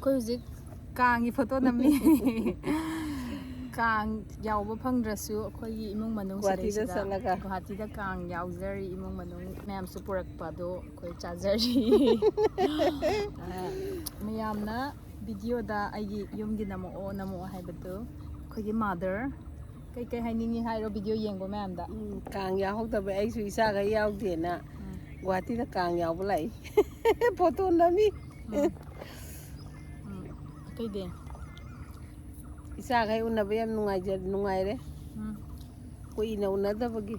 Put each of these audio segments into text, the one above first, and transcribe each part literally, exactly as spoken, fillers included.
ꯑꯩꯈꯣꯏ ꯍꯧꯖꯤꯛ ꯀꯥꯡꯒꯤ ꯐꯣꯇꯣ ꯅꯝꯃꯤ꯫ ꯀꯥꯡ ꯌꯥꯎꯕ ꯐꯪꯗ꯭ꯔꯁꯨ ꯑꯩꯈꯣꯏꯒꯤ ꯏꯃꯨꯡ ꯃꯅꯨꯡ ꯒꯨꯍꯥꯇꯤꯗ ꯁꯤꯗꯩꯁꯤꯗ ꯆꯠꯂꯒ꯫ ꯒꯨꯍꯥꯇꯤꯗ ꯀꯥꯡ ꯌꯥꯎꯖꯔꯤ꯫ ꯏꯃꯨꯡ ꯃꯅꯨꯡ ꯃꯌꯥꯝꯁꯨ ꯄꯨꯔꯛꯄ ꯑꯗꯣ ꯑꯩꯈꯣꯏ ꯆꯥꯖꯔꯤ꯫ ꯑ, ꯃꯌꯥꯝꯅ ꯚꯤꯗꯤꯑꯣꯗ ꯑꯩꯒꯤ ꯌꯨꯝꯒꯤ ꯅꯝꯃꯛꯑꯣ ꯅꯝꯃꯛꯑꯣ ꯍꯥꯏꯕꯗꯨ ꯑꯩꯈꯣꯏꯒꯤ ꯃꯥꯗꯔ ꯀꯩꯀꯩ ꯍꯥꯏꯅꯤꯡꯉꯤ ꯍꯥꯏꯔꯣ ꯚꯤꯗꯤꯑꯣ ꯌꯦꯡꯕ ꯃꯌꯥꯝꯗ? ꯎꯝ, ꯀꯥꯡ ꯌꯥꯎꯍꯧꯗꯕ ꯑꯩꯁꯨ ꯏꯆꯥꯈꯩ ꯌꯥꯎꯗꯦꯅ ꯒꯨꯍꯥꯇꯤꯗ ꯀꯥꯡ ꯌꯥꯎꯕ ꯂꯥꯛꯏ꯫ ꯐꯣꯇꯣ ꯅꯝꯃꯤ꯫ ꯎꯝ꯫ ꯎꯝ꯫ ꯑꯇꯩꯗꯤ? ꯏꯆꯥꯈꯩ ꯎꯅꯕ ꯌꯥꯝ ꯅꯨꯡꯉꯥꯏꯖ ꯅꯨꯡꯉꯥꯏꯔꯦ꯫ ꯎꯝ꯫ ꯀꯨꯏꯅ ꯎꯅꯗꯕꯒꯤ꯫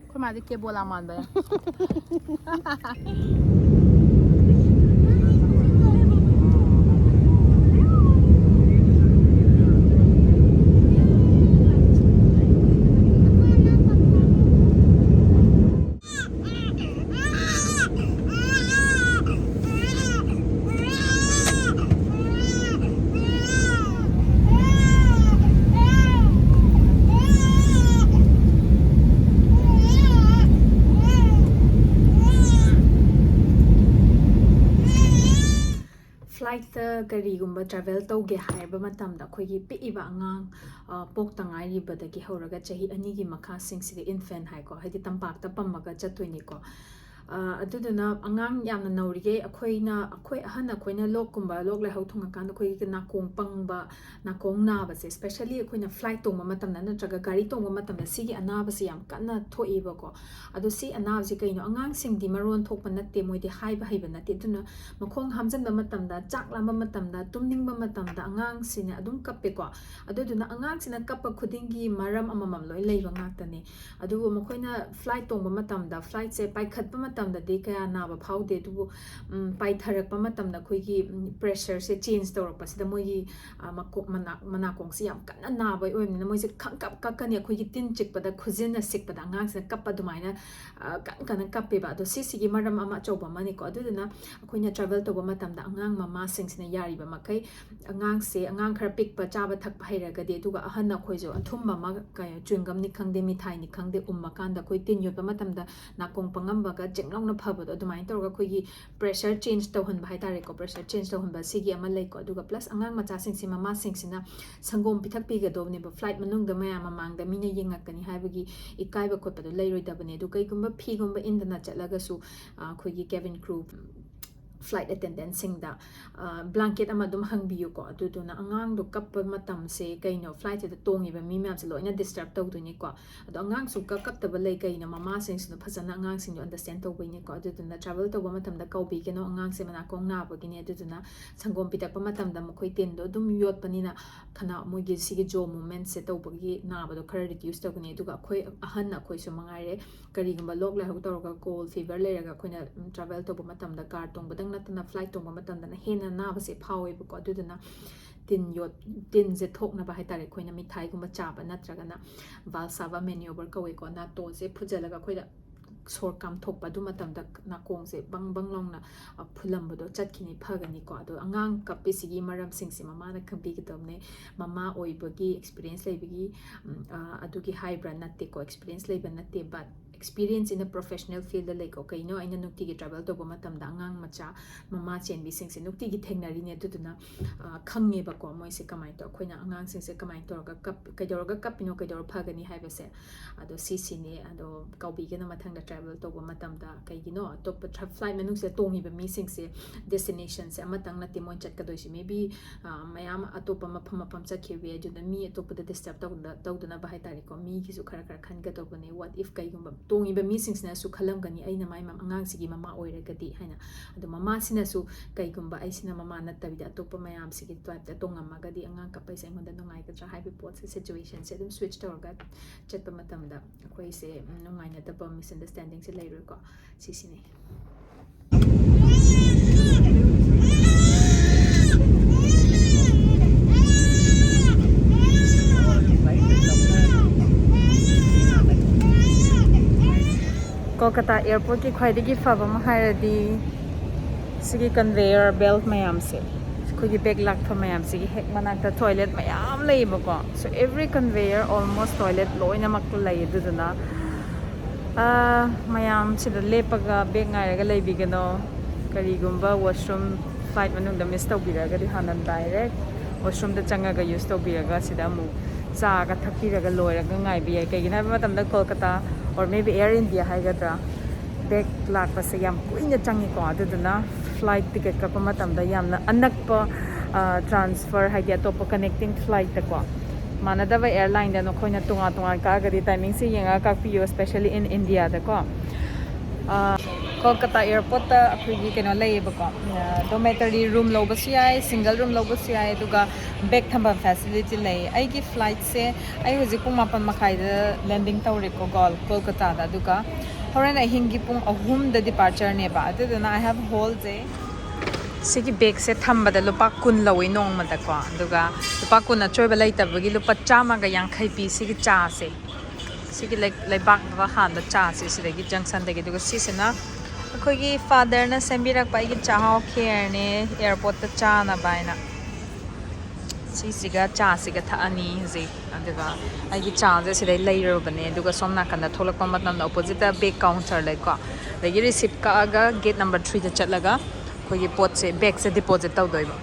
ꯑꯩꯈꯣꯏ ꯃꯥꯗꯤ ꯀꯦꯕꯣꯂꯥ ꯃꯥꯟꯕ ꯌꯥꯝ꯫ ꯐ꯭ꯂꯥꯏꯠꯇ ꯀꯔꯤꯒꯨꯝꯕ ꯇ꯭ꯔꯥꯚꯦꯜ ꯇꯧꯒꯦ ꯍꯥꯏꯕ ꯃꯇꯝꯗ ꯑꯩꯈꯣꯏꯒꯤ ꯄꯤꯛꯏꯕ ꯑꯉꯥꯡ, ꯑ, ꯄꯣꯛꯇ ꯉꯥꯏꯔꯤꯕꯗꯒꯤ ꯍꯧꯔꯒ ꯆꯍꯤ ꯑꯅꯤꯒꯤ ꯃꯈꯥꯁꯤꯡꯁꯤꯗꯤ ꯏꯟꯐꯦꯟ ꯍꯥꯏꯀꯣ, ꯍꯥꯏꯗꯤ ꯇꯝꯄꯥꯛꯇ ꯄꯝꯃꯒ ꯆꯠꯇꯣꯏꯅꯤꯀꯣ꯫ ꯑ, ꯑꯗꯨꯗꯨꯅ ꯑꯉꯥꯡ ꯌꯥꯝꯅ ꯅꯧꯔꯤꯈꯩ ꯑꯩꯈꯣꯏꯅ, ꯑꯩꯈꯣꯏ ꯑꯍꯟ ꯑꯩꯈꯣꯏꯅ ꯂꯣꯛꯀꯨꯝꯕ, ꯂꯣꯛ ꯂꯥꯏꯍꯧ ꯊꯨꯡꯉꯀꯥꯟꯗ ꯑꯩꯈꯣꯏꯒꯤ ꯅꯥꯀꯣꯡ ꯄꯪꯕ, ꯅꯥꯀꯣꯡ ꯅꯥꯕꯁꯦ, especially ꯑꯩꯈꯣꯏꯅ ꯐ꯭ꯂꯥꯏꯠ ꯇꯣꯡꯕ ꯃꯇꯝꯗ ꯅꯠꯇ꯭ꯔꯒ ꯒꯥꯔꯤ ꯇꯣꯡꯕ ꯃꯇꯝꯗ ꯁꯤꯒꯤ ꯑꯅꯥꯕꯁꯦ ꯌꯥꯝ ꯀꯟꯅ ꯊꯣꯛꯏꯕꯀꯣ꯫ ꯑꯗꯣ ꯁꯤ ꯑꯅꯥꯕꯁꯤ ꯀꯩꯅꯣ? ꯑꯉꯥꯡꯁꯤꯡꯗꯤ ꯃꯔꯣꯟ ꯊꯣꯛꯄ ꯅꯠꯇꯦ, ꯃꯣꯏꯗꯤ ꯍꯥꯏꯕ ꯍꯩꯕ ꯅꯠꯇꯦ꯫ ꯑꯗꯨꯅ ꯃꯈꯣꯡ ꯍꯥꯝꯖꯟꯕ ꯃꯇꯝꯗ, ꯆꯥꯛ ꯂꯥꯝꯕ ꯃꯇꯝꯗ, ꯇꯨꯝꯅꯤꯡꯕ ꯃꯇꯝꯗ ꯑꯉꯥꯡꯁꯤꯅ ꯑꯗꯨꯝ ꯀꯞꯄꯦꯀꯣ꯫ ꯑꯗꯨꯗꯨꯅ ꯑꯉꯥꯡꯁꯤꯅ ꯀꯞꯄ ꯈꯨꯗꯤꯡꯒꯤ ꯃꯔꯝ ꯑꯃꯃꯝ ꯂꯣꯏ ꯂꯩꯕ ꯉꯥꯛꯇꯅꯦ꯫ ꯑꯗꯨꯕꯨ ꯃꯈꯣꯏꯅ ꯐ꯭ꯂꯥꯏꯠ ꯇꯣꯡꯕ ꯃꯇꯝꯗ, ꯐ꯭ꯂꯥꯏꯠꯁꯦ ꯄꯥꯏꯈꯠꯄ ꯃꯇꯝꯗꯗꯤ ꯀꯌꯥ ꯅꯥꯕ ꯐꯥꯎꯗꯦ, ꯑꯗꯨꯕꯨ, ꯎꯝ, ꯄꯥꯏꯊꯔꯛꯄ ꯃꯇꯝꯗ ꯑꯩꯈꯣꯏꯒꯤ, ꯎꯝ, ꯄ꯭ꯔꯦꯁꯔꯁꯦ ꯆꯦꯟꯖ ꯇꯧꯔꯛꯄꯁꯤꯗ ꯃꯣꯏꯒꯤ, ꯑ, ꯃꯀꯣꯛ, ꯃꯅꯥ-, ꯃꯅꯥꯀꯣꯡꯁꯦ ꯌꯥꯝ ꯀꯟꯅ ꯅꯥꯕ ꯑꯣꯏꯕꯅꯤꯅ ꯃꯣꯏꯁꯦ ꯈꯪꯀꯞ ꯀꯞꯀꯅꯤ꯫ ꯑꯩꯈꯣꯏꯒꯤ ꯇꯤꯟ ꯆꯤꯛꯄꯗ, ꯈꯨꯖꯤꯟꯅ ꯁꯤꯛꯄꯗ ꯑꯉꯥꯡꯁꯤꯅ ꯀꯞꯄ ꯑꯗꯨꯃꯥꯏꯅ, ꯑ, ꯀꯟ ꯀꯟꯅ ꯀꯞꯄꯦꯕ꯫ ꯑꯗꯣ ꯁꯤꯁꯤꯒꯤ ꯃꯔꯝ ꯑꯃ ꯑꯆꯧꯕ ꯑꯃꯅꯤꯀꯣ꯫ ꯑꯗꯨꯗꯨꯅ ꯑꯩꯈꯣꯏꯅ ꯇ꯭ꯔꯥꯚꯦꯜ ꯇꯧꯕ ꯃꯇꯝꯗ ꯑꯉꯥꯡ ꯃꯃꯥꯁꯤꯡꯁꯤꯅ ꯌꯥꯔꯤꯕ ꯃꯈꯩ ꯑꯉꯥꯡꯁꯦ, ꯑꯉꯥꯡ ꯈꯔ ꯄꯤꯛꯄ, ꯆꯥꯕ ꯊꯛꯄ ꯍꯩꯔꯒꯗꯤ, ꯑꯗꯨꯒ ꯑꯍꯟ ꯑꯩꯈꯣꯏꯁꯨ ꯑꯊꯨꯝꯕ ꯑꯃ, ꯀꯩ, ꯆ꯭ꯋꯤꯡꯒꯝꯅꯤ ꯈꯪꯗꯦ, ꯃꯤꯊꯥꯏꯅꯤ ꯈꯪꯗꯦ, ꯎꯝꯃꯀꯥꯟꯗ ꯑꯩꯈꯣꯏ ꯇꯤꯟ ꯌꯣꯠꯄ ꯃꯇꯝꯗ ꯅꯥꯀꯣꯡ ꯄꯪꯉꯝꯕꯒ ꯆꯤꯛ ꯂꯥꯎꯅ ꯐꯕꯗꯣ, ꯑꯗꯨꯃꯥꯏꯅ ꯇꯧꯔꯒ ꯑꯩꯈꯣꯏꯒꯤ pressure change ꯇꯧꯍꯟꯕ ꯍꯥꯏꯇꯥꯔꯦꯀꯣ, pressure change ꯇꯧꯍꯟꯕ ꯁꯤꯒꯤ ꯑꯃ ꯂꯩꯀꯣ꯫ ꯑꯗꯨꯒ plus ꯑꯉꯥꯡ ꯃꯆꯥꯁꯤꯡꯁꯤ ꯃꯃꯥꯁꯤꯡꯁꯤꯅ ꯁꯪꯒꯣꯝ ꯄꯤꯊꯛꯄꯤꯒꯗꯧꯕꯅꯦꯕ꯫ Flight ꯃꯅꯨꯡꯗ ꯃꯌꯥꯝ ꯃꯃꯥꯡꯗ ꯃꯤꯅ ꯌꯦꯡꯉꯛꯀꯅꯤ ꯍꯥꯏꯕꯒꯤ ꯏꯀꯥꯏꯕ ꯈꯣꯠꯄꯗꯣ ꯂꯩꯔꯣꯏꯗꯕꯅꯦ꯫ ꯑꯗꯨ ꯀꯩꯒꯨꯝꯕ ꯐꯤꯒꯨꯝꯕ ꯏꯟꯗꯅ ꯆꯠꯂꯒꯁꯨ, ꯑ, ꯑꯩꯈꯣꯏꯒꯤ cabin crew, flight attendant ꯁꯤꯡꯗ, ꯑ, blanket ꯑꯃ ꯑꯗꯨꯝ ꯍꯪꯕꯤꯌꯨꯀꯣ꯫ ꯑꯗꯨꯗꯨꯅ ꯑꯉꯥꯡꯗꯣ ꯀꯞꯄ ꯃꯇꯝꯁꯦ ꯀꯩꯅꯣ, flight ꯁꯤꯗ ꯇꯣꯡꯉꯤꯕ ꯃꯤ ꯃꯌꯥꯝꯁꯦ ꯂꯣꯏꯅ disturb ꯇꯧꯗꯣꯏꯅꯤꯀꯣ꯫ ꯑꯗꯣ ꯑꯉꯥꯡꯁꯨ ꯀꯞ-, ꯀꯞꯇꯕ ꯂꯩ꯫ ꯀꯩꯅꯣ? ꯃꯃꯥꯁꯤꯡꯁꯤꯅ ꯐꯖꯅ ꯑꯉꯥꯡꯁꯤꯡꯗꯣ understand ꯇꯧꯕꯩꯅꯤꯀꯣ꯫ ꯑꯗꯨꯗꯨꯅ travel ꯇꯧꯕ ꯃꯇꯝꯗ ꯀꯧꯕꯤꯒꯅꯣ, ꯑꯉꯥꯡꯁꯦ ꯃꯅꯥꯀꯣꯡ ꯅꯥꯕꯒꯤꯅꯦ꯫ ꯑꯗꯨꯗꯨꯅ ꯁꯪꯒꯣꯝ ꯄꯤꯊꯛꯄ ꯃꯇꯝꯗ ꯃꯈꯣꯏ ꯇꯤꯟꯗꯣ ꯑꯗꯨꯝ ꯌꯣꯠꯄꯅꯤꯅ ꯈꯅꯥꯎ, ꯃꯣꯏꯒꯤ ꯁꯤꯒꯤ jaw movement ꯁꯦ ꯇꯧꯕꯒꯤ ꯅꯥꯕꯗꯣ ꯈꯔ reduce ꯇꯧꯒꯅꯤ꯫ ꯑꯗꯨꯒ ꯑꯩꯈꯣꯏ ꯑꯍꯟ ꯑꯩꯈꯣꯏꯁꯨ ꯃꯉꯥꯏꯔꯦ, ꯀꯔꯤꯒꯨꯝꯕ ꯂꯣꯛ ꯂꯥꯏꯍꯧ ꯇꯧꯔꯒ cold fever ꯂꯩꯔꯒ ꯑꯩꯈꯣꯏꯅ, ꯎꯝ, travel ꯇꯧꯕ ꯃꯇꯝꯗ, car ꯇꯣꯡꯕꯗꯪ ꯅꯠꯇꯅ flight ꯇꯣꯡꯕ ꯃꯇꯝꯗꯅ ꯍꯦꯟꯅ ꯅꯥꯕꯁꯦ ꯐꯥꯎꯋꯦꯕꯀꯣ꯫ ꯑꯗꯨꯗꯨꯅ ꯇꯤꯟ ꯌꯣꯠ-, ꯇꯤꯟꯁꯦ ꯊꯣꯛꯅꯕ ꯍꯥꯏꯇꯥꯔꯦ, ꯑꯩꯈꯣꯏꯅ ꯃꯤꯊꯥꯏꯒꯨꯝꯕ ꯆꯥꯕ ꯅꯠꯇ꯭ꯔꯒꯅ Valsalva maneuver ꯀꯧꯋꯦꯀꯣ, ꯅꯥꯇꯣꯟꯁꯦ ꯐꯨꯖꯜꯂꯒ ꯑꯩꯈꯣꯏꯗ ꯁꯣꯔ ꯀꯥꯝꯊꯣꯛꯄ, ꯑꯗꯨ ꯃꯇꯝꯗ ꯅꯥꯀꯣꯡꯁꯦ ꯕꯪ ꯕꯪ ꯂꯥꯎꯅ, ꯑ, ꯐꯨꯜꯂꯝꯕꯗꯣ ꯆꯠꯈꯤꯅꯤ, ꯐꯒꯅꯤꯀꯣ꯫ ꯑꯗꯣ ꯑꯉꯥꯡ ꯀꯞꯄꯤꯁꯤꯒꯤ ꯃꯔꯝꯁꯤꯡꯁꯦ ꯃꯃꯥꯅ ꯈꯪꯕꯤꯒꯗꯕꯅꯦ꯫ ꯃꯃꯥ ꯑꯣꯏꯕꯒꯤ experience ꯂꯩꯕꯒꯤ, ꯎꯝ, ꯑ, ꯑꯗꯨꯒꯤ ꯍꯥꯏꯕ꯭ꯔꯥ? ꯅꯠꯇꯦꯀꯣ, experience ꯂꯩꯕ ꯅꯠꯇꯦ, but experience in a professional field ꯗ ꯂꯩꯀꯣ꯫ ꯀꯩꯅꯣ, ꯑꯩꯅ ꯅꯨꯡꯇꯤꯒꯤ travel ꯇꯧꯕ ꯃꯇꯝꯗ ꯑꯉꯥꯡ ꯃꯆꯥ ꯃꯃꯥ ꯆꯦꯟꯕꯤꯁꯤꯡꯁꯦ ꯅꯨꯡꯇꯤꯒꯤ ꯊꯦꯡꯅꯔꯤꯅꯦ꯫ ꯑꯗꯨꯗꯨꯅ, ꯑ, ꯈꯪꯉꯦꯕꯀꯣ ꯃꯣꯏꯁꯦ ꯀꯃꯥꯏꯅ ꯇꯧ-, ꯑꯩꯈꯣꯏꯅ ꯑꯉꯥꯡꯁꯤꯡꯁꯦ ꯀꯃꯥꯏꯅ ꯇꯧꯔꯒ ꯀꯞ-, ꯀꯩꯗꯧꯔꯒ ꯀꯞꯄꯤꯅꯣ, ꯀꯩꯗꯧꯔ ꯐꯒꯅꯤ ꯍꯥꯏꯕꯁꯦ꯫ ꯑꯗꯣ ꯁꯤꯁꯤꯅꯦ꯫ ꯑꯗꯣ ꯀꯥꯎꯕꯤꯒꯅꯨ ꯃꯊꯪꯗ travel ꯇꯧꯕ ꯃꯇꯝꯗ꯫ ꯀꯩꯒꯤꯅꯣ? ꯑꯇꯣꯞꯄ tra-, flight ꯃꯅꯨꯡꯁꯤꯗ ꯇꯣꯡꯉꯤꯕ ꯃꯤꯁꯤꯡꯁꯦ destination ꯁꯦ ꯑꯃꯇꯪ ꯅꯠꯇꯦ ꯃꯣꯏꯅ ꯆꯠꯀꯗꯣꯏꯁꯦ꯫ Maybe, ꯑ, ꯃꯌꯥꯝ ꯑꯇꯣꯞꯄ ꯃꯐꯝ ꯃꯐꯝ ꯆꯠꯈꯤꯕ ꯌꯥꯏ꯫ ꯑꯗꯨꯅ ꯃꯤ ꯑꯇꯣꯞꯄꯗ disturb ꯇꯧꯗ-, ꯇꯧꯗꯅꯕ ꯍꯥꯏꯇꯥꯔꯦꯀꯣ꯫ ꯃꯤꯒꯤꯁꯨ ꯈꯔ ꯈꯔ ꯈꯟꯒꯗꯧꯕꯅꯦ꯫ What if ꯀꯩꯒꯨꯝꯕ ꯇꯣꯡꯉꯤꯕ ꯃꯤꯁꯤꯡꯁꯤꯅꯁꯨ ꯈꯜꯂꯝꯒꯅꯤ, "ꯑꯩꯅ ꯃꯥꯏ ꯃ-, ꯑꯉꯥꯡꯁꯤꯒꯤ ꯃꯃꯥ ꯑꯣꯏꯔꯒꯗꯤ?" ꯍꯥꯏꯅ꯫ ꯑꯗꯣ ꯃꯃꯥꯁꯤꯅꯁꯨ, "ꯀꯩꯒꯨꯝꯕ ꯑꯩꯁꯤꯅ ꯃꯃꯥ ꯅꯠꯇꯕꯤꯗ ꯑꯇꯣꯞꯄ ꯃꯌꯥꯝꯁꯤꯒꯤ type ꯇ ꯇꯣꯡꯉꯝꯃꯒꯗꯤ ꯑꯉꯥꯡ ꯀꯞꯄꯩꯁꯦ ꯑꯩꯉꯣꯟꯗ ꯅꯨꯡꯉꯥꯏꯒꯗ꯭ꯔꯥ?" ꯍꯥꯏꯕꯒꯤ ꯄꯣꯠꯁꯦ, situation ꯁꯦ ꯑꯗꯨꯝ switch ꯇꯧꯔꯒ ꯆꯠꯄ ꯃꯇꯝꯗ ꯑꯩꯈꯣꯏꯁꯦ, ꯎꯝ, ꯅꯨꯡꯉꯥꯏꯅꯗꯕ, misunderstanding ꯁꯦ ꯂꯩꯔꯣꯏꯀꯣ꯫ ꯁꯤꯁꯤꯅꯤ꯫ ꯀꯣꯜꯀꯇꯥ airport ꯀꯤ ꯈ꯭ꯋꯥꯏꯗꯒꯤ ꯐꯕ ꯑꯃ ꯍꯥꯏꯔꯗꯤ ꯁꯤꯒꯤ conveyor belt ꯃꯌꯥꯝꯁꯦ, ꯑꯩꯈꯣꯏꯒꯤ bag ꯂꯥꯛꯐꯝ ꯃꯌꯥꯝꯁꯤꯒꯤ ꯍꯦꯛ ꯃꯅꯥꯛꯇ toilet ꯃꯌꯥꯝ ꯂꯩꯌꯦꯕꯀꯣ꯫ So every conveyor almost toilet ꯂꯣꯏꯅꯃꯛ ꯂꯩ꯫ ꯑꯗꯨꯗꯨꯅ ꯑꯥ, ꯃꯌꯥꯝ ꯁꯤꯗ ꯂꯦꯞꯄꯒ ꯕꯦꯛ ꯉꯥꯏꯔꯒ ꯂꯩꯕꯤꯒꯅꯣ꯫ ꯀꯔꯤꯒꯨꯝꯕ ꯋꯥꯁꯔꯨꯝ ꯐ꯭ꯂꯥꯏꯠ ꯃꯅꯨꯡꯗ ꯃꯤꯁ ꯇꯧꯕꯤꯔꯒꯗꯤ ꯍꯥꯟꯅ ꯗꯥꯏꯔꯦꯛ ꯋꯥꯁꯔꯨꯝꯗ ꯆꯪꯉꯒ ꯌꯨꯁ ꯇꯧꯕꯤꯔꯒ ꯁꯤꯗ ꯑꯃꯨꯛ ꯆꯥꯒ ꯊꯛꯄꯤꯔꯒ ꯂꯣꯏꯔꯒ ꯉꯥꯏꯕ ꯌꯥꯏ꯫ ꯀꯩꯒꯤꯅꯣ ꯍꯥꯏꯕ ꯃꯇꯝꯗ Kolkata or maybe Air India ꯍꯥꯏꯒꯗ꯭ꯔꯥ, ꯕꯦꯛ ꯂꯥꯛꯄꯁꯦ ꯌꯥꯝ ꯀꯨꯏꯅ ꯆꯪꯉꯤꯀꯣ꯫ ꯑꯗꯨꯗꯨꯅ ꯐ꯭ꯂꯥꯏꯠ ꯇꯤꯀꯦꯠ ꯀꯛꯄ ꯃꯇꯝꯗ ꯌꯥꯝꯅ ꯑꯅꯛꯄ ꯇ꯭ꯔꯥꯟꯁꯐꯔ, ꯍꯥꯏꯗꯤ ꯑꯇꯣꯞꯄ ꯀꯅꯦꯛꯇꯤꯡ ꯐ꯭ꯂꯥꯏꯠꯇꯀꯣ, ꯃꯥꯟꯅꯗꯕ ꯑꯦꯌꯔꯂꯥꯏꯟꯗ ꯅꯈꯣꯏꯅ ꯇꯣꯉꯥꯟ ꯇꯣꯉꯥꯟ ꯀꯛꯑꯒꯗꯤ ꯇꯥꯏꯃꯤꯡꯁꯦ ꯌꯦꯡꯉꯒ ꯀꯛꯄꯤꯌꯨ, especially in Indiaꯗꯀꯣ꯫ ꯀꯣꯜꯀꯇꯥ ꯑꯦꯌꯥꯔꯄꯣꯔꯠꯇ ꯑꯩꯈꯣꯏꯒꯤ ꯀꯩꯅꯣ ꯂꯩꯌꯦꯕꯀꯣ, ꯗꯣꯃꯦꯇꯔꯤ ꯔꯨꯝ ꯂꯧꯕꯁꯨ ꯌꯥꯏ, ꯁꯤꯡꯒꯜ ꯔꯨꯝ ꯂꯧꯕꯁꯨ ꯌꯥꯏ, ꯑꯗꯨꯒ ꯕꯦꯛ ꯊꯝꯐꯝ ꯐꯦꯁꯤꯂꯤꯇꯤ ꯂꯩ꯫ ꯑꯩꯒꯤ ꯐ꯭ꯂꯥꯏꯠꯁꯦ, ꯑꯩ ꯍꯧꯖꯤꯛ ꯄꯨꯡ ꯃꯥꯄꯟ ꯃꯈꯥꯏꯗ ꯂꯦꯟꯗꯤꯡ ꯇꯧꯔꯦꯀꯣ ꯀꯣꯜꯀꯇꯥꯗ, ꯑꯗꯨꯒ ꯍꯣꯔꯦꯟ ꯑꯍꯤꯡꯒꯤ ꯄꯨꯡ ꯑꯍꯨꯝꯗ ꯗꯤꯄꯥꯔꯆꯔꯅꯦꯕ꯫ ꯑꯗꯨꯗꯨꯅ I have whole day꯫ ꯁꯤꯒꯤ ꯕꯦꯛꯁꯦ ꯊꯝꯕꯗ ꯂꯨꯄꯥ ꯀꯨꯟ ꯂꯧꯋꯤ ꯅꯣꯡꯃꯗꯀꯣ, ꯑꯗꯨꯒ ꯂꯨꯄꯥ ꯀꯨꯟ ꯑꯆꯣꯏꯕ ꯂꯩꯇꯕꯒꯤ ꯂꯨꯄꯥ ꯆꯥꯝꯃꯒ ꯌꯥꯡꯈꯩ ꯄꯤ ꯁꯤꯒꯤ ꯆꯥꯁꯦ꯫ ꯁꯤꯒꯤ ꯂꯩ-, ꯂꯩꯕꯥꯛꯅꯕ ꯍꯥꯟꯕ ꯆꯥꯁꯦ ꯁꯤꯗꯒꯤ, ꯖꯪꯁꯟꯗꯒꯤ꯫ ꯑꯗꯨꯒ ꯁꯤꯁꯤꯅ ꯑꯩꯈꯣꯏꯒꯤ ꯐꯥꯗꯔꯅ ꯁꯦꯝꯕꯤꯔꯛꯄ ꯑꯩꯒꯤ ꯆꯥꯛꯍꯥꯎ ꯈꯦꯔꯅꯦ, ꯑꯦꯌꯥꯔꯄꯣꯔꯠꯇ ꯆꯥꯅꯕ ꯍꯥꯏꯅ꯫ ꯁꯤꯁꯤꯒ ꯆꯥꯁꯤꯒ ꯊꯛꯑꯅꯤ ꯍꯧꯖꯤꯛ꯫ ꯑꯗꯨꯒ ꯑꯩꯒꯤ ꯆꯥꯁꯦ ꯁꯤꯗꯩ ꯂꯩꯔꯨꯔꯕꯅꯦ꯫ ꯑꯗꯨꯒ ꯁꯣꯝ ꯅꯥꯀꯟꯗ ꯊꯣꯛꯂꯛꯄ ꯃꯇꯝꯗ ꯑꯣꯄꯣꯖꯤꯠꯇ ꯕꯦꯛ ꯀꯥꯎꯟꯇꯔ ꯂꯩꯀꯣ꯫ ꯑꯗꯒꯤ ꯔꯤꯁꯤꯞ ꯀꯛꯑꯒ ꯒꯦꯠ ꯅꯝꯕꯔ ꯊ꯭ꯔꯤꯗ ꯆꯠꯂꯒ ꯑꯩꯈꯣꯏꯒꯤ ꯄꯣꯠꯁꯦ, ꯕꯦꯛꯁꯦ ꯗꯤꯄꯣꯖꯤꯠ ꯇꯧꯗꯣꯏꯕ꯫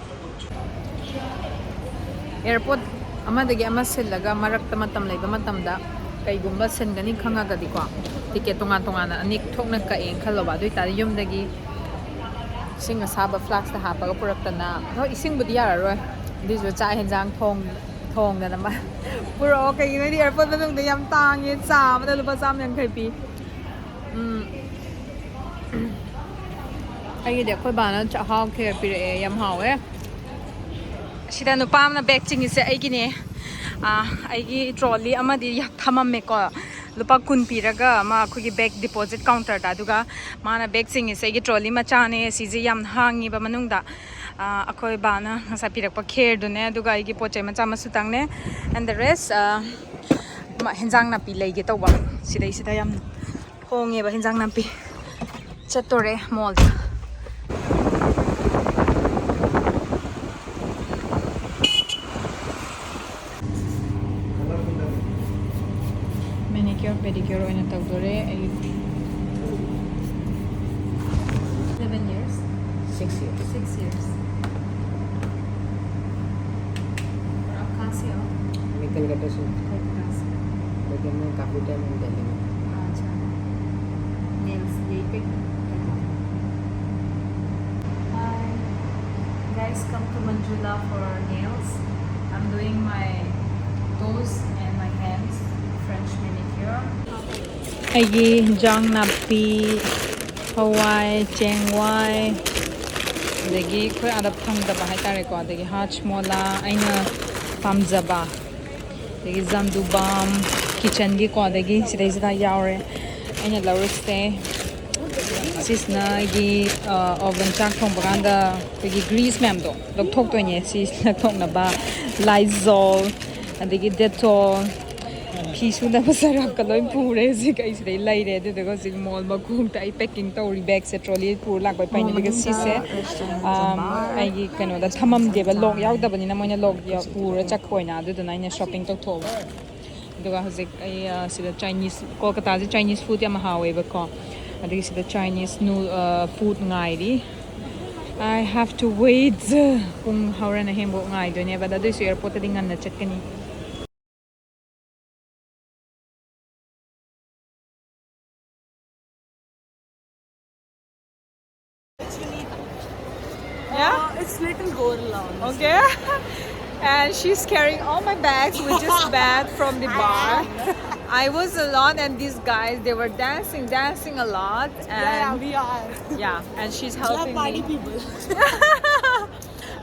ꯑꯦꯌꯥꯔꯄꯣꯔꯠ ꯑꯃꯗꯒꯤ ꯑꯃ ꯁꯤꯜꯂꯒ ꯃꯔꯛꯇ ꯃꯇꯝ ꯂꯩꯕ ꯃꯇꯝꯗ ꯀꯩꯒꯨꯝꯕ ꯁꯤꯟꯒꯅꯤ ꯈꯪꯉꯒꯗꯤꯀꯣ, ꯇꯤꯀꯦꯠ ꯇꯣꯉꯥꯟ ꯇꯣꯉꯥꯟꯅ ꯑꯅꯤ ꯊꯣꯛꯅ ꯀꯛꯑꯦꯅ ꯈꯜꯂꯣꯕ꯫ ꯑꯗꯨ ꯑꯣꯏꯇꯥꯔꯗꯤ ꯌꯨꯝꯗꯒꯤ ꯏꯁꯤꯡ ꯑꯁꯥꯕ ꯐ꯭ꯂꯥꯛꯁꯇ ꯍꯥꯞꯄꯒ ꯄꯨꯔꯛꯇꯅ, ꯍꯣꯏ, ꯏꯁꯤꯡꯕꯨꯗꯤ ꯌꯥꯔꯔꯣꯏ, ꯑꯗꯨꯏꯁꯨ ꯆꯥꯛ ꯍꯦꯟꯖꯥꯡ ꯊꯣꯡ-, ꯊꯣꯡꯗꯅ ꯃ-, ꯄꯨꯔꯛꯑꯣ꯫ ꯀꯩꯒꯤꯅꯣꯗꯤ ꯑꯦꯌꯥꯔꯄꯣꯔꯠ ꯃꯅꯨꯡꯗ ꯌꯥꯝ ꯇꯥꯡꯉꯦ, ꯆꯥ ꯑꯃꯗ ꯂꯨꯄꯥ ꯆꯥꯝꯃ ꯌꯥꯡꯈꯩ ꯄꯤ꯫ ꯎꯝ꯫ ꯑꯩꯒꯤꯗꯤ ꯑꯩꯈꯣꯏ ꯕꯥꯅ ꯆꯥꯛꯍꯥꯎ ꯈꯦꯔ ꯄꯤꯔꯛꯑꯦ, ꯌꯥꯝ ꯍꯥꯎꯋꯦ꯫ ꯁꯤꯗ ꯅꯨꯄꯥ ꯑꯃꯅ ꯕꯦꯛ ꯆꯤꯡꯉꯤꯁꯦ ꯑꯩꯒꯤꯅꯦ꯫ ꯑꯥ, ꯑꯩꯒꯤ ꯇ꯭ꯔꯣꯂꯤ ꯑꯃꯗꯤ ꯊꯝꯃꯝꯃꯦꯀꯣ, ꯂꯨꯄꯥ ꯀꯨꯟ ꯄꯤꯔꯒ ꯑꯃ ꯑꯩꯈꯣꯏꯒꯤ ꯕꯦꯛ ꯗꯤꯄꯣꯖꯤꯠ ꯀꯥꯎꯟꯇꯔꯗ꯫ ꯑꯗꯨꯒ ꯃꯥꯅ ꯕꯦꯛ ꯆꯤꯡꯉꯤꯁꯦ ꯑꯩꯒꯤ ꯇ꯭ꯔꯣꯂꯤ ꯃꯆꯥꯅꯦ, ꯁꯤꯁꯦ ꯌꯥꯝ ꯍꯥꯡꯉꯤꯕ ꯃꯅꯨꯡꯗ꯫ ꯑꯥ, ꯑꯩꯈꯣꯏ ꯕꯥꯅ ꯉꯁꯥꯏ ꯄꯤꯔꯛꯄ ꯈꯦꯔꯗꯨꯅꯦ, ꯑꯗꯨꯒ ꯑꯩꯒꯤ ꯄꯣꯠ ꯆꯩ ꯃꯆꯥ ꯃꯁꯨꯇꯪꯅꯦ꯫ And the rest, ꯑꯥ, ꯃ-, ꯍꯦꯟꯖꯥꯡ ꯅꯥꯄꯤ ꯂꯩꯒꯦ ꯇꯧꯕ꯫ ꯁꯤꯗꯩꯁꯤꯗ ꯌꯥꯝ ꯍꯣꯡꯉꯦꯕ ꯍꯦꯟꯖꯥꯡ ꯅꯥꯄꯤ꯫ ꯆꯠꯇꯣꯔꯦ ꯃꯣꯜꯗ꯫ ꯃꯤꯅꯤꯠ Cure, pedicure ꯑꯣꯏꯅ ꯇꯧꯗꯣꯔꯦ ꯑꯩ. Seven years. Six years. Six years. और आप कहाँ से हो? मैं कलकत्ता से हूँ। कलकत्ता से। लेकिन मैं काफ़ी टाइम हूँ दिल्ली में। अच्छा। Nails यही पे? Hi. Guys, come to Manjula for nails. I'm doing my toes and my hands French manicure. ꯑꯩꯒꯤ ꯍꯤꯟꯖꯥꯡ ꯅꯥꯄꯤ, ꯍꯋꯥꯏ, ꯆꯦꯡꯋꯥꯏ, ꯑꯗꯒꯤ ꯑꯩꯈꯣꯏ ꯑꯥꯗ ꯐꯪꯗꯕ ꯍꯥꯏꯇꯥꯔꯦꯀꯣ, ꯑꯗꯒꯤ ꯍꯥꯖꯃꯣꯂꯥ, ꯑꯩꯅ ꯄꯥꯝꯖꯕ, ꯑꯗꯒꯤ ꯖꯝꯗꯨꯕꯥꯝ, ꯀꯤꯠꯆꯟꯒꯤꯀꯣ, ꯑꯗꯒꯤ ꯁꯤꯗꯩꯁꯤꯗ ꯌꯥꯎꯔꯦ ꯑꯩꯅ ꯂꯧꯔꯤꯁꯦ꯫ ꯁꯤꯁꯤꯅ ꯑꯩꯒꯤ ꯑꯣꯚꯟ ꯆꯥꯛ ꯊꯣꯡꯕ ꯀꯥꯟꯗ ꯑꯩꯈꯣꯏꯒꯤ ꯒ꯭ꯔꯤꯁ ꯃꯌꯥꯝꯗꯣ ꯂꯧꯊꯣꯛꯇꯣꯏꯅꯦ꯫ ꯁꯤ ꯂꯧꯊꯣꯛꯅꯕ ꯂꯥꯏꯖꯣꯜ, ꯑꯗꯒꯤ ꯗꯦꯇꯣꯜ, ꯐꯤ ꯁꯨꯅꯕ ꯁꯔꯞꯀ ꯂꯣꯏ ꯄꯨꯔꯦ꯫ ꯍꯧꯖꯤꯛ ꯑꯩ ꯁꯤꯗꯩ ꯂꯩꯔꯦ꯫ ꯑꯗꯨꯗꯨꯒ ꯍꯧꯖꯤꯛ ꯃꯣꯜ ꯃꯈꯣꯡꯗ ꯑꯩ ꯄꯦꯛꯀꯤꯡ ꯇꯧꯔꯤ꯫ ꯕꯦꯒꯁꯦ ꯇ꯭ꯔꯣꯂꯤ ꯄꯨꯔ ꯂꯥꯛꯄ꯫ ꯐꯩꯅꯦ꯫ ꯑꯗꯨꯒ ꯁꯤꯁꯦ, ꯑꯝ, ꯑꯩꯒꯤ ꯀꯩꯅꯣꯗ ꯊꯝꯃꯝꯗꯦꯕ, ꯂꯣꯛ ꯌꯥꯎꯗꯕꯅꯤꯅ ꯃꯣꯏꯅ ꯂꯣꯛ ꯌꯥꯎ-, ꯄꯨꯔ ꯆꯠꯄ ꯑꯣꯏꯅ꯫ ꯑꯗꯨꯗꯨꯅ ꯑꯩꯅ ꯁꯣꯞꯄꯤꯡ ꯇꯧꯊꯣꯛꯑꯕ꯫ ꯑꯗꯨꯒ ꯍꯧꯖꯤꯛ ꯑꯩ, ꯑ, ꯁꯤꯗ ꯆꯥꯏꯅꯤꯁ, ꯀꯣꯜꯀꯇꯥꯁꯦ ꯆꯥꯏꯅꯤꯁ ꯐꯨꯗ ꯌꯥꯝ ꯍꯥꯎꯋꯦꯕꯀꯣ꯫ ꯑꯗꯒꯤ ꯁꯤꯗ ꯆꯥꯏꯅꯤꯁ ꯅꯨ-, ꯑ, ꯐꯨꯗ ꯉꯥꯏꯔꯤ꯫ I have to wait. ꯄꯨꯡ ꯍꯣꯔꯦꯟ ꯑꯍꯦꯟꯕꯨꯛ ꯉꯥꯏꯗꯣꯏꯅꯦꯕ꯫ ꯑꯗꯣ ꯑꯗꯨꯏꯁꯨ ꯑꯦꯌꯥꯔꯄꯣꯔꯠꯇꯗꯤ ꯉꯟꯅ ꯆꯠꯀꯅꯤ꯫ Yeah? Uh, it's little Gorla. Okay. And she's carrying all my bags, which is bad from the bar. I was alone, and these guys, they were dancing, dancing a lot. Yeah, yeah, And we are. Yeah, and she's We are helping party me. People.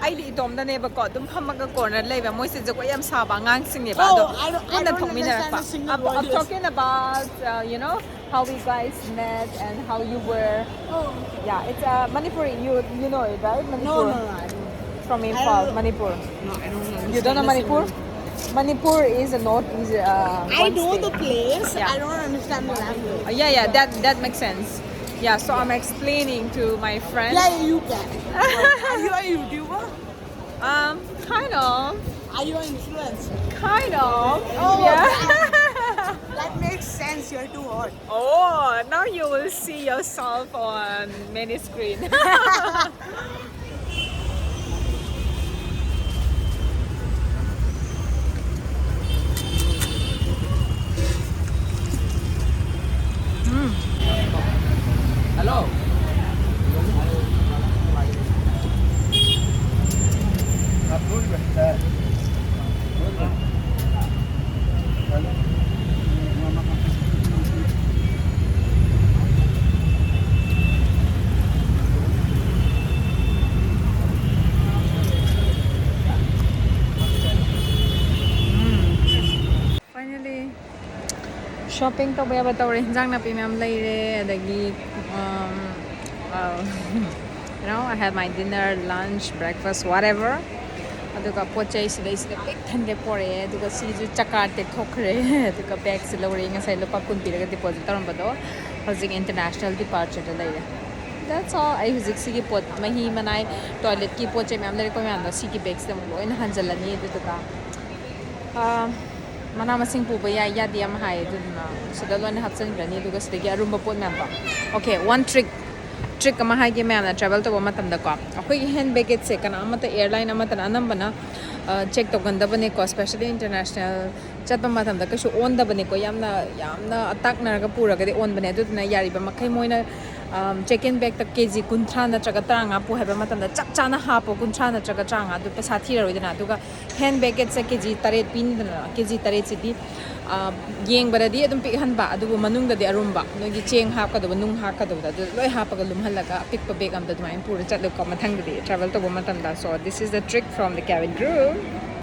ꯑꯩꯗꯤ ꯏꯇꯣꯝꯗꯅꯦꯕꯀꯣ ꯑꯗꯨꯝ ꯐꯝꯃꯒ corner ꯂꯩꯕ꯫ ꯃꯣꯏꯁꯦ ꯖꯒꯣꯏ ꯌꯥꯝ ꯁꯥꯕ ꯑꯉꯥꯡꯁꯤꯡꯅꯦꯕ꯫ Oh, ꯑꯗꯣ I don't, I ꯄꯨꯟꯅ don't ꯊꯣꯛꯃꯤꯟꯅꯔꯛꯄ꯫ understand a single I'm, word I'm you're saying. Talking about, uh, you know, how we guys met and how you were. Oh. Yeah, it's uh, Manipuri. You you know it, right? No, Manipur. No, no, I don't. From I Imphal, don't- Manipur. No, I don't understand. You don't know a Manipur? single- Manipur is a northeast. Uh, I one know state. The place. Yeah. I don't understand the language. Uh, yeah, yeah, that that makes sense. Yeah, so I'm explaining to my friend. Yeah, you can. Are you a YouTuber? Um, kind of, Are you an influencer? kind of. Oh, Yeah. That makes You will see yourself on many screen. Finally, shopping ꯇꯧꯕ ꯌꯥꯕ ꯇꯧꯔꯦ꯫ ꯍꯤꯟꯖꯥꯡ ꯅꯥꯄꯤ ꯃꯌꯥꯝ ꯂꯩꯔꯦ, ꯑꯗꯒꯤ, um, uh, you know, I had my dinner, lunch, breakfast, whatever. ꯑꯗꯨꯒ ꯄꯣꯠ ꯆꯩ ꯁꯤꯗꯩꯁꯤꯗ ꯄꯤꯛ ꯊꯟꯒꯩ ꯄꯣꯔꯛꯑꯦ꯫ ꯑꯗꯨꯒ ꯁꯤꯁꯨ ꯆꯀꯥ ꯇꯦꯛꯊꯣꯛꯈ꯭ꯔꯦ꯫ ꯑꯗꯨꯒ bag ꯁꯤ ꯂꯧꯔꯦ, ꯉꯁꯥꯏ ꯂꯨꯄꯥ ꯀꯨꯟ ꯄꯤꯔꯒ deposit ꯇꯧꯔꯝꯕꯗꯣ꯫ ꯍꯧꯖꯤꯛ international departure ꯗ ꯂꯩꯔꯦ꯫ That's all. ꯑꯩ ꯍꯧꯖꯤꯛ ꯁꯤꯒꯤ ꯄꯣꯠ, ꯃꯍꯤ ꯃꯅꯥꯏ, toilet ꯀꯤ ꯄꯣꯠ ꯆꯩ ꯃꯌꯥꯝ ꯂꯩꯔꯛꯄ ꯃꯌꯥꯝꯗꯣ ꯁꯤꯒꯤ bag ꯁꯤꯗ ꯑꯃꯨꯛ ꯂꯣꯏꯅ ꯍꯟꯖꯤꯜꯂꯅꯤ꯫ ꯑꯗꯨꯗꯨꯒ, ꯑꯥ, ꯃꯅꯥ ꯃꯁꯤꯡ ꯄꯨꯕ ꯌꯥꯏ ꯌꯥꯗꯦ ꯌꯥꯝ ꯍꯥꯏ, ꯑꯗꯨꯗꯨꯅ ꯁꯤꯗ ꯂꯣꯏꯅ ꯍꯥꯞꯆꯤꯟꯈ꯭ꯔꯅꯤ꯫ ꯑꯗꯨꯒ ꯁꯤꯗꯒꯤ ꯑꯔꯨꯝꯕ ꯄꯣꯠ ꯃꯌꯥꯝꯗꯣ, okay, one trick, trick ꯑꯃ ꯍꯥꯏꯒꯦ ꯃꯌꯥꯝꯅ travel ꯇꯧꯕ ꯃꯇꯝꯗꯀꯣ, ꯑꯩꯈꯣꯏꯒꯤ hand baggage ꯁꯦ ꯀꯅꯥ ꯑꯃꯠꯇ, airline ꯑꯃꯠꯇꯅ ꯑꯅꯝꯕꯅ, ꯑ, check ꯇꯧꯒꯟꯗꯕꯅꯦꯀꯣ, especially international ꯆꯠꯄ ꯃꯇꯝꯗ ꯀꯩꯁꯨ ꯑꯣꯟꯗꯕꯅꯦꯀꯣ, ꯌꯥꯝꯅ, ꯌꯥꯝꯅ ꯑꯇꯥꯛꯅꯔꯒ ꯄꯨꯔꯒꯗꯤ ꯑꯣꯟꯕꯅꯦ꯫ ꯑꯗꯨꯗꯨꯅ ꯌꯥꯔꯤꯕ ꯃꯈꯩ ꯃꯣꯏꯅ, ꯑꯝ, check in bag ꯇ ꯀꯦ ꯖꯤ ꯀꯨꯟꯊ꯭ꯔꯥ ꯅꯠꯇ꯭ꯔꯒ ꯇꯔꯥꯃꯉꯥ ꯄꯨ ꯍꯥꯏꯕ ꯃꯇꯝꯗ ꯆꯞ ꯆꯥꯅ ꯍꯥꯞꯄꯣ, ꯀꯨꯟꯊ꯭ꯔꯥ ꯅꯠꯇ꯭ꯔꯒ ꯇꯔꯥꯃꯉꯥ, ꯑꯗꯨ ꯄꯩꯁꯥ ꯊꯤꯔꯔꯣꯏꯗꯅ꯫ ꯑꯗꯨꯒ hand baggage ꯁꯦ ꯀꯦ ꯖꯤ ꯇꯔꯦꯠ ꯄꯤꯅꯤꯗꯅ, ꯀꯦ ꯖꯤ ꯇꯔꯦꯠꯁꯤꯗꯤ, ꯑ, ꯌꯦꯡꯕꯗꯗꯤ ꯑꯗꯨꯝ ꯄꯤꯛꯍꯟꯕ, ꯑꯗꯨꯕꯨ ꯃꯅꯨꯡꯗꯗꯤ ꯑꯔꯨꯝꯕ, ꯅꯣꯏꯒꯤ ꯆꯦꯡ ꯍꯥꯞꯀꯗꯕ, ꯅꯨꯡ ꯍꯥꯞꯀꯗꯕꯗꯣ, ꯑꯗꯨ ꯂꯣꯏ ꯍꯥꯞꯄꯒ ꯂꯨꯝꯍꯜꯂꯒ ꯑꯄꯤꯛꯄ bag ꯑꯝꯗ ꯑꯗꯨꯃꯥꯏꯅ ꯄꯨꯔ ꯆꯠꯂꯨꯀꯣ꯫ ꯃꯊꯪꯗꯗꯤ travel ꯇꯧꯕ ꯃꯇꯝꯗ꯫ So this is the trick from the cabin crew.